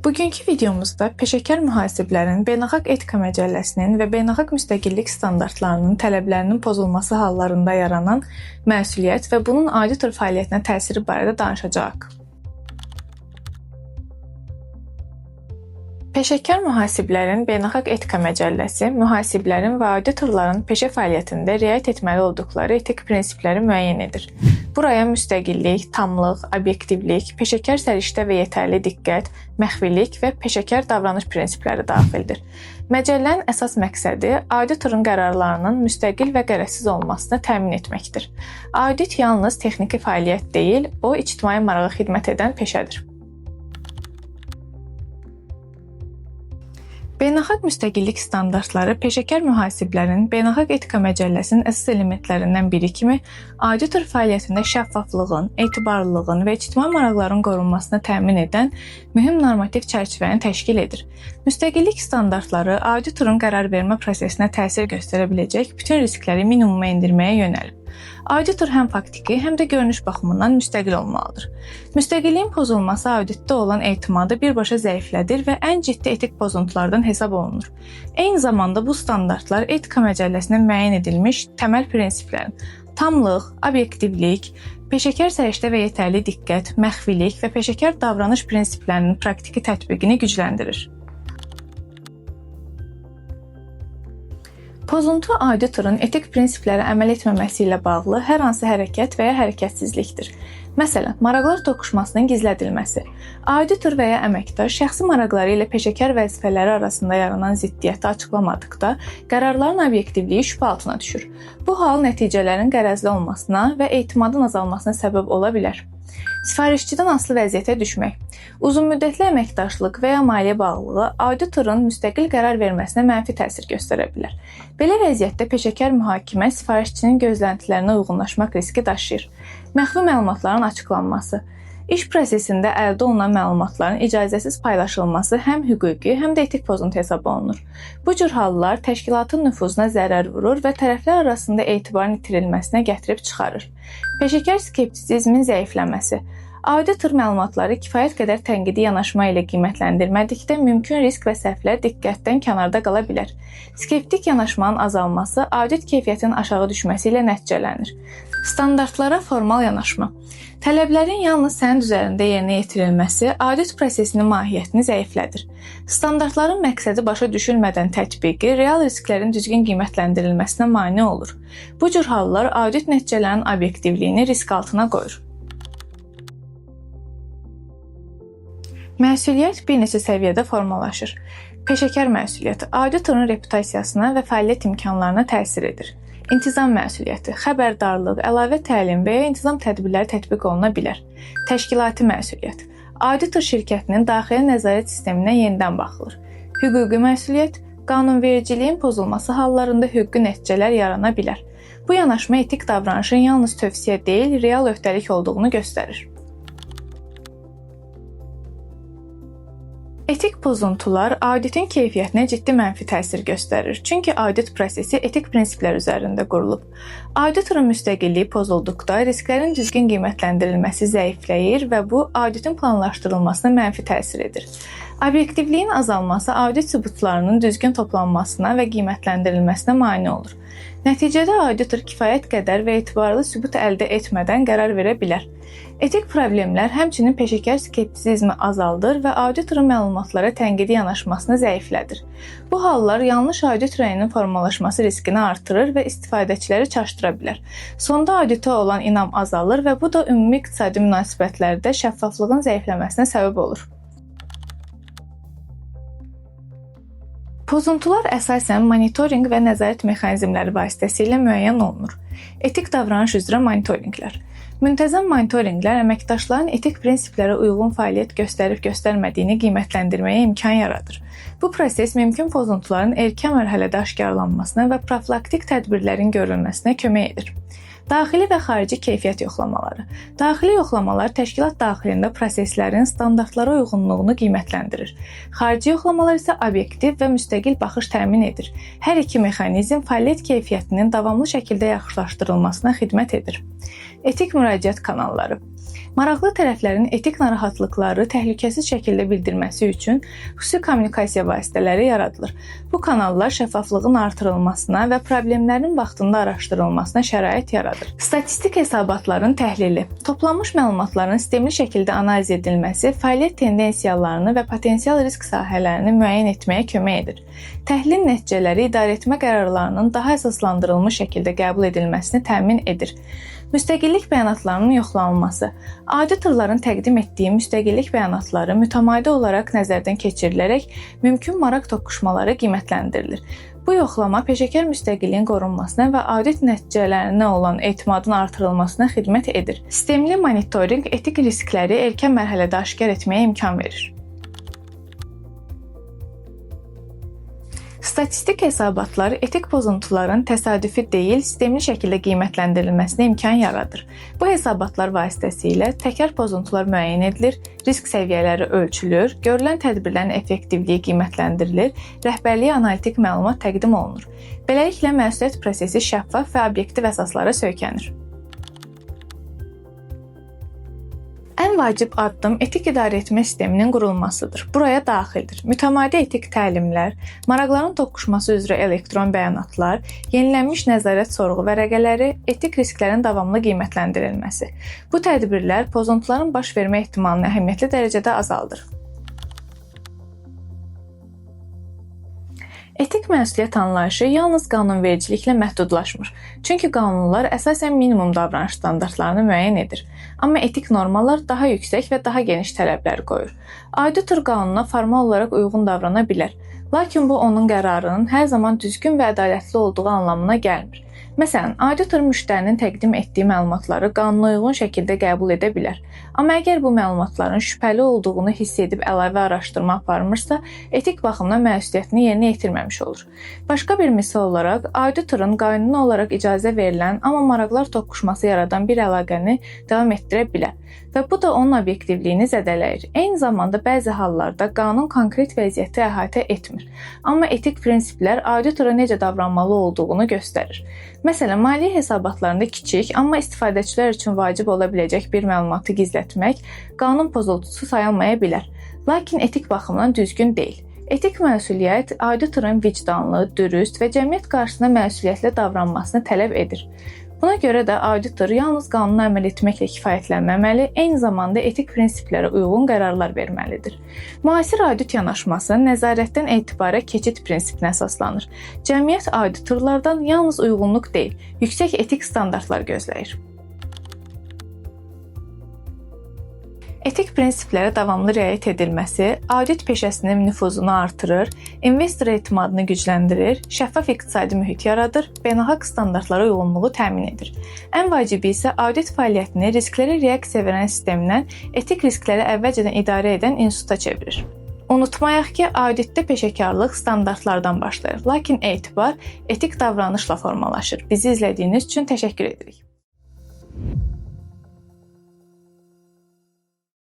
Bugünkü videomuzda peşəkar mühasiblərin Beynəlxalq Etika Məcəlləsinin və beynəlxalq müstəqillik standartlarının tələblərinin pozulması hallarında yaranan məsuliyyət və bunun auditor fəaliyyətinə təsiri barədə danışacağıq. Peşəkar mühasiblərin Beynəlxalq Etika Məcəlləsi mühasiblərin və auditorların peşə fəaliyyətində riayət etməli olduqları etik prinsipləri müəyyən edir. Buraya müstəqillik, tamlıq, obyektivlik, peşəkar səriştə və yetərli diqqət, məxfilik və peşəkar davranış prinsipləri daxildir. Məcəllənin əsas məqsədi auditorun qərarlarının müstəqil və qərəzsiz olmasını təmin etməkdir. Audit yalnız texniki fəaliyyət deyil, o ictimai marağa xidmət edən peşədir. Beynəlxalq müstəqillik standartları peşəkar mühasiblərin Beynəlxalq Etika Məcəlləsinin əsas elementlərindən biri kimi auditor fəaliyyətində şəffaflığın, etibarlılığın və ictimai maraqların qorunmasını təmin edən mühüm normativ çərçivəni təşkil edir. Müstəqillik standartları auditorun qərar vermə prosesinə təsir göstərə biləcək bütün riskləri minimuma endirməyə yönəlib. Auditor həm faktiki, həm də görünüş baxımından müstəqil olmalıdır. Müstəqilliyin pozulması auditdə olan etimadı birbaşa zəiflədir və ən ciddi etik pozuntulardan hesab olunur. Eyni zamanda bu standartlar Etika Məcəlləsində müəyyən edilmiş təməl prinsiplərin tamlıq, obyektivlik, peşəkar səriştə və yetərli diqqət, məxfilik və peşəkar davranış prinsiplərinin praktiki tətbiqini gücləndirir. Pozuntu auditorun etik prinsiplərə əməl etməməsi ilə bağlı hər hansı hərəkət və ya hərəkətsizlikdir. Məsələn, maraqlar toqquşmasının gizlədilməsi. Auditor və ya əməkdaş şəxsi maraqları ilə peşəkar vəzifələri arasında yaranan ziddiyyəti açıqlamadıqda qərarların obyektivliyi şübhə altına düşür. Bu hal nəticələrin qərəzli olmasına və etimadın azalmasına səbəb ola bilər. Sifarişçidən asılı vəziyyətə düşmək. Uzunmüddətli əməkdaşlıq və ya maliyyə bağlılığı auditorun müstəqil qərar verməsinə mənfi təsir göstərə bilər. Belə vəziyyətdə peşəkar mühakimə sifarişçinin gözləntilərinə uyğunlaşmaq riski daşıyır. Məxfi məlumatların açıqlanması. İş prosesində əldə olunan məlumatların icazəsiz paylaşılması həm hüquqi, həm də etik pozuntu hesab olunur. Bu cür hallar təşkilatın nüfuzuna zərər vurur və tərəflər arasında etibarın itirilməsinə gətirib çıxarır. Peşəkar skeptisizmin zəifləməsi. Auditor məlumatları kifayət qədər tənqidi yanaşma ilə qiymətləndirmədikdə mümkün risk və səhvlər diqqətdən kənarda qala bilər. Skeptik yanaşmanın azalması audit keyfiyyətinin aşağı düşməsi ilə nəticələnir. Standartlara formal yanaşma. Tələblərin yalnız sənəd üzərində yerinə yetirilməsi audit prosesinin mahiyyətini zəiflədir. Standartların məqsədi başa düşülmədən tətbiqi real risklərin düzgün qiymətləndirilməsinə mane olur. Bu cür hallar audit nəticələrinin obyektivliyini risk altına qoyur. Məsuliyyət bir neçə səviyyədə formalaşır. Peşəkar məsuliyyəti auditorun reputasiyasına və fəaliyyət imkanlarına təsir edir. İntizam məsuliyyəti, xəbərdarlıq, əlavə təlim və ya intizam tədbirləri tətbiq oluna bilər. Təşkilati məsuliyyət, auditor şirkətinin daxili nəzarət sisteminə yenidən baxılır. Hüquqi məsuliyyət, qanunvericiliyin pozulması hallarında hüquqi nəticələr yarana bilər. Bu yanaşma etik davranışın yalnız tövsiyə deyil, real öhdəlik olduğunu göstərir. Etik pozuntular auditin keyfiyyətinə ciddi mənfi təsir göstərir. Çünki audit prosesi etik prinsiplər üzərində qurulub. Auditorun müstəqilliyi pozulduqda risklərin düzgün qiymətləndirilməsi zəifləyir və bu auditin planlaşdırılmasına mənfi təsir edir. Obyektivliyin azalması audit sübutlarının düzgün toplanmasına və qiymətləndirilməsinə mane olur. Nəticədə auditor kifayət qədər və etibarlı sübut əldə etmədən qərar verə bilər. Etik problemlər həmçinin peşəkar skeptisizmi azaldır və auditorun məlumatlara tənqidi yanaşmasını zəiflədir. Bu hallar yanlış audit rəyinin formalaşması riskini artırır və istifadəçiləri çaşdıra bilər. Sonda auditə olan inam azalır və bu da ümumi iqtisadi münasibətlərdə şəffaflığın zəifləməsinə səbəb olur. Pozuntular əsasən monitorinq və nəzarət mexanizmləri vasitəsilə müəyyən olunur. Etik davranış üzrə monitorinqlər. Müntəzəm monitorinqlər əməkdaşların etik prinsiplərə uyğun fəaliyyət göstərib göstərmədiyini qiymətləndirməyə imkan yaradır. Bu proses mümkün pozuntuların erkən mərhələdə aşkarlanmasına və profilaktik tədbirlərin görülməsinə kömək edir. Daxili və xarici keyfiyyət yoxlamaları. Daxili yoxlamalar təşkilat daxilində proseslərin standartlara uyğunluğunu qiymətləndirir. Xarici yoxlamalar isə obyektiv və müstəqil baxış təmin edir. Hər iki mexanizm fəaliyyət keyfiyyətinin davamlı şəkildə yaxşılaşdırılmasına xidmət edir. Etik müraciət kanalları. Maraqlı tərəflərin etik narahatlıqları təhlükəsiz şəkildə bildirməsi üçün xüsusi kommunikasiya vasitələri yaradılır. Bu kanallar şəffaflığın artırılmasına və problemlərin vaxtında araşdırılmasına şərait yaradır. Statistik hesabatların təhlili. Toplanmış məlumatların sistemli şəkildə analiz edilməsi fəaliyyət tendensiyalarını və potensial risk sahələrini müəyyən etməyə kömək edir. Təhlilin nəticələri idarəetmə qərarlarının daha əsaslandırılmış şəkildə qəbul edilməsini təmin edir. Müstəqillik bəyanatlarının yoxlanılması. Auditorların təqdim etdiyi müstəqillik bəyanatları mütəmadi olaraq nəzərdən keçirilərək mümkün maraq toqquşmaları qiymətləndirilir. Bu yoxlama peşəkar müstəqilliyin qorunmasına və audit nəticələrinə olan etimadın artırılmasına xidmət edir. Sistemli monitorinq etik riskləri erkən mərhələdə aşkar etməyə imkan verir. Statistik hesabatlar etik pozuntuların təsadüfi deyil, sistemli şəkildə qiymətləndirilməsinə imkan yaradır. Bu hesabatlar vasitəsilə təkrar pozuntular müəyyən edilir, risk səviyyələri ölçülür, görülən tədbirlərin effektivliyi qiymətləndirilir, rəhbərliyə analitik məlumat təqdim olunur. Beləliklə, məsuliyyət prosesi şəffaf və obyektiv əsaslara söykənir. Ən vacib addım etik idarəetmə sisteminin qurulmasıdır. Buraya daxildir: mütəmadi etik təlimlər, maraqların toqquşması üzrə elektron bəyanatlar, yenilənmiş nəzarət sorğu vərəqələri, etik risklərin davamlı qiymətləndirilməsi. Bu tədbirlər pozuntuların baş vermə ehtimalını əhəmiyyətli dərəcədə azaldır. Etik məsuliyyət anlayışı yalnız qanunvericiliklə məhdudlaşmır. Çünki qanunlar əsasən minimum davranış standartlarını müəyyən edir. Amma etik normalar daha yüksək və daha geniş tələblər qoyur. Auditor qanuna formal olaraq uyğun davrana bilər. Lakin bu onun qərarının hər zaman düzgün və ədalətli olduğu anlamına gəlmir. Məsələn, auditor müştərinin təqdim etdiyi məlumatları qanuna uyğun şəkildə qəbul edə bilər. Amma əgər bu məlumatların şübhəli olduğunu hiss edib əlavə araşdırma aparmırsa, etik baxımdan məsuliyyətini yerinə yetirməmiş olur. Başqa bir misal olaraq, auditorun qanuni olaraq icazə verilən, amma maraqlar toqquşması yaradan bir əlaqəni davam etdirə bilər və bu da onun obyektivliyini zədələyir. Eyni zamanda bəzi hallarda qanun konkret vəziyyəti əhatə etmir. Amma etik prinsiplər auditora necə davranmalı olduğunu göstərir. Məsələn, maliyyə hesabatlarında kiçik, amma istifadəçilər üçün vacib ola biləcək bir məlumatı gizlətmək qanun pozuntusu sayılmaya bilər. Lakin etik baxımdan düzgün deyil. Etik məsuliyyət auditorun vicdanlı, dürüst və cəmiyyət qarşısında məsuliyyətli davranmasını tələb edir. Buna görə də auditor yalnız qanuna əməl etməklə kifayətlənməməli, eyni zamanda etik prinsiplərə uyğun qərarlar verməlidir. Müasir audit yanaşması nəzarətdən etibara keçid prinsipinə əsaslanır. Cəmiyyət auditorlardan yalnız uyğunluq deyil, yüksək etik standartlar gözləyir. Etik prinsiplərə davamlı riayət edilməsi audit peşəsinin nüfuzunu artırır, investor etimadını gücləndirir, şəffaf iqtisadi mühit yaradır, beynəlxalq standartlara uyğunluğu təmin edir. Ən vacibi isə audit fəaliyyətini risklərə reaksiya verən sistemdən etik riskləri əvvəlcədən idarə edən instituta çevirir. Unutmayaq ki, auditdə peşəkarlıq standartlardan başlayır, lakin etibar etik davranışla formalaşır. Bizi izlədiyiniz üçün təşəkkür edirik.